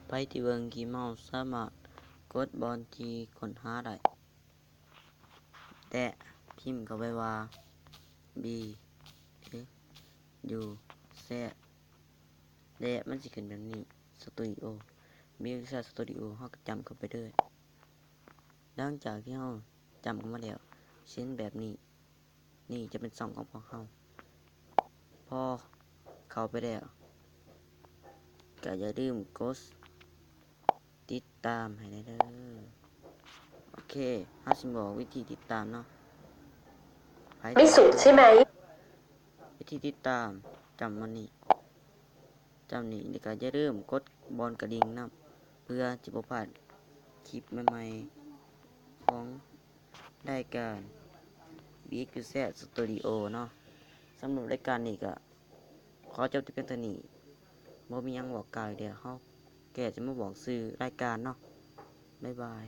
ໃຜທີ່ເບິ່ງຄລິບເຮົາສາມາດກົດບ່ອນທີ່ຄົ້ນຫາໄດ້ ແລະ ພິມເຂົ້າໄປວ່າ B X U Z ແລະ ມັນຊິຂຶ້ນແບບນີ້ Studio B X U Z Studio ເຮົາກໍຈ້ຳເຂົ້າໄປເລີຍ. ຫຼັງຈາກທີ່ເຮົາຈ້ຳເຂົ້າມາແລ້ວ ເຊັ່ນແບບນີ້ ນີ້ຈະເປັນຊ່ອງຂອງພວກເຮົາ. ພໍເຂົ້າໄປແລ້ວ ກໍຢ່າລືມກົດຕິດຕາມໃຫ້ແດ່ເດີ. ໂອເຄ ເຮົາຊິບອກວິທີຕິດຕາມເນາະ. ໄປ ມີສູດໃຊ່ໄໝ? ວິທີຕິດຕາມ ຈ້ຳມັນນີ້ ຈ້ຳນີ້ ແລ້ວກໍຢ່າລືມກົດບ່ອນກະດິ່ງນຳ ເພື່ອຈະບໍ່ພາດຄລິບໃໝ່ໆຂອງລາຍການ B X U Z Studio ເນາະ. ສຳລັບລາຍການນີ້ກໍຂໍຈົບແຕ່ພຽງເທົ່ານີ້ ບໍ່ມີຫຍັງບອກກ່າວອີກແລ້ວ. ເຮົາແຄ່ຈະມາບອກຊື່ລາຍການເນາະ. ບາຍບາຍ.